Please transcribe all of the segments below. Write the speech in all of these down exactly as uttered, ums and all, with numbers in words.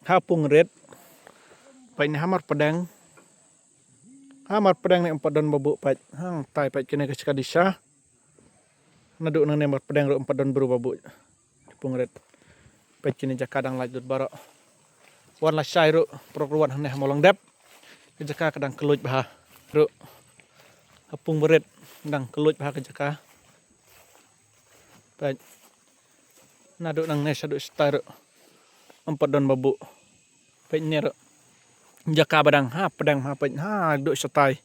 Ha pung rit. Peit ne ha mar pdeng. Ha mar pdeng ne ym pat don ba buh peit. Hangtai peit kine ka jaka dih sha. Naduh nangne mar pdeng ruh ym pat don bru ba buh. Pung rit. Peit kine jaka dang lait lut baroh. Wan lashai ruh, paralok ruh wan hangne ha Mawlong Dep. Ka jaka ka dang kylluid bha ruh. Ha pung rit dang kylluid bha ka jaka. Peit. Naduh nangne shaduh shatai ruh ym pat don ba buh. Peit ne ruh. Jaka ba dang ha pdeng ha peit haduh shatai.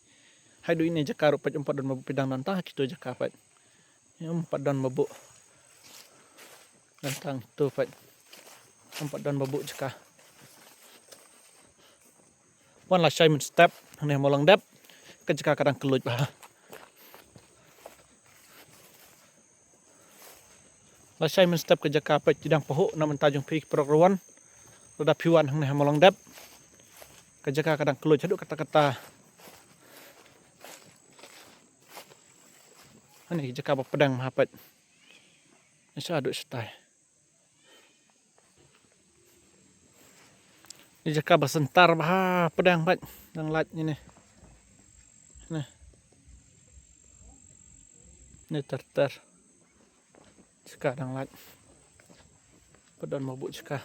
Haduh ine jaka ruh peit ym pat don ba buh, peit dang don tang ha kito jaka peit. Ym pat don ba buh. Don tang tu peit. Ym pat don ba buh jaka. Wan lashai mynstep hangne ha Mawlong Dep. Ka jaka ka dang kylluid bha. Lashai mynstep ka jaka peit, dang pahuh na bynta jong phi ki paralok ruh wan. Lada phi wan hangne ha Mawlong Dep. Ka jaka ka dang kylluid shaduh katta katta. Hangne ka jaka ba pdeng bha peit. Shaduh shatai. Ni jaka ba syntar bha pdeng peit. Dang lait ine. Ni. Ni ter ter. Jaka dang lait. Pat don ba buh jaka.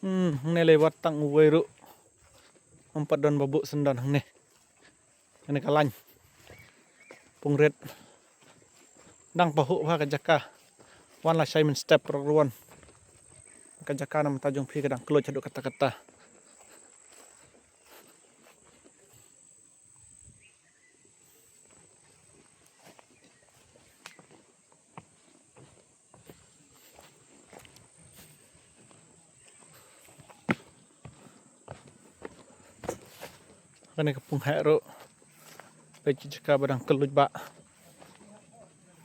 Hmm, hangne lei wat tang uwei ruh. Ym pat don ba buh syndon hangne. Hangne ka lain. Pung rit. Dang pahuh bha ka jaka. Wan lashai mynstep paralok ruh wan. Ka jaka na bynta jong phi ka dang kylluid shaduh katta katta. Kane ka pung heh ruh. Peit ki jaka ba dang kylluid bha.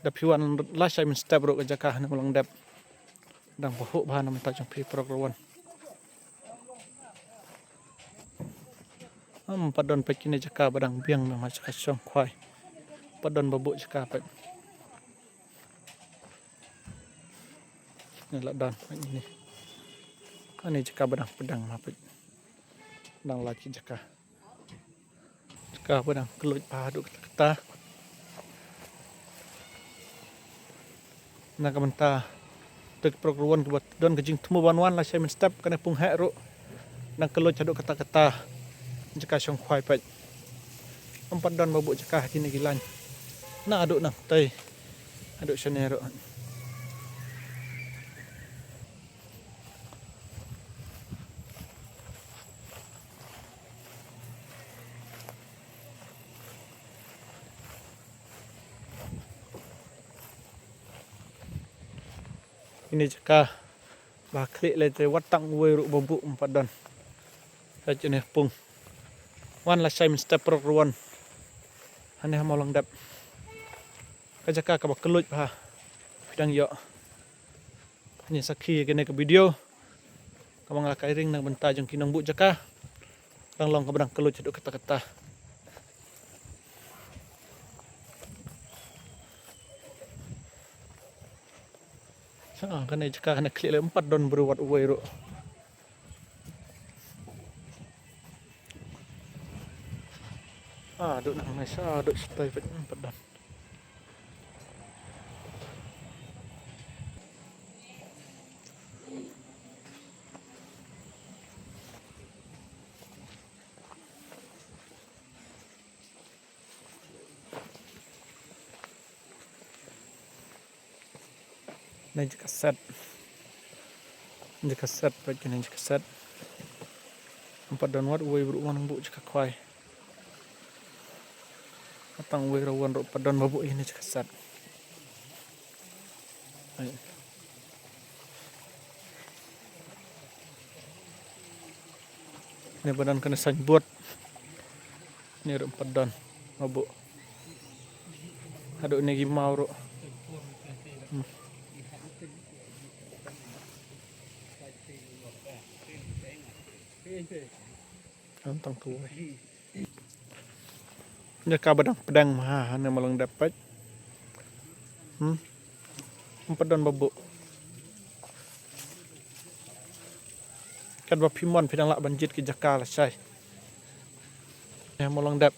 Da phi wan lashai mynstep ruh ka jaka hangne ha Mawlong Dep. Dang pahuh bha na bynta jong phi paralok ruh wan. Ym pat don peit kine jaka ba dang biang, biang ha jaka shong khwai. Pat don ba buh jaka peit. Ni la don peit ni. Kane jaka ba dang pdeng ma peit. Dang lait ki jaka. Jaka ba dang kylluid bha haduh katta katta. Na ka bynta te ki paralok ruh wan kiba don ka jingthmu ban wan lashai mynstep, kane pung heh ruh dang kylluid shaduh katta katta. Jaka shong khwai peit. Ym pat don ba buh jaka ha kine ki lain. Naduh nangtei haduh shane ruh. Ine jaka ba khlieh lei te wat tang uwei ruh ba buh ym pat don. Peit ine pung. Wan lashai mynstep paralok ruh wan. Hangne ha Mawlong Dep. Ka jaka kaba kylluid bha. Phi dang ïoh. Ngi sakhi ïa kane ka video. Kaba nga la kai ring na ka bynta jong ki nongbuh jaka. Dang long kaba dang kylluid shaduh katta katta. Sa kane jaka kane khlieh lei ym pat don bru wat uwei ruh. Ah, duk nang nai sa duk shatai peit, hmm, pat don. Nai jaka set. Jaka set, peit kane jaka set. Ym pat don wat uwei bru wan buh jaka khwai. Tang uwei ruh wan ruh pat don ba buh ïa kane jaka set. Ai. Ne ba don kane signboard. Ne ruh pat don ba buh. Haduh ne ki maw ruh. Hmm. Tang kawei. Jaka ba dang pdeng ma ha, ha ne Mawlong Dep pat. Hmm. Em pat don ba buh. Katba phi mon phi dang lah ban jied ki jaka lashai. Ne Mawlong Dep.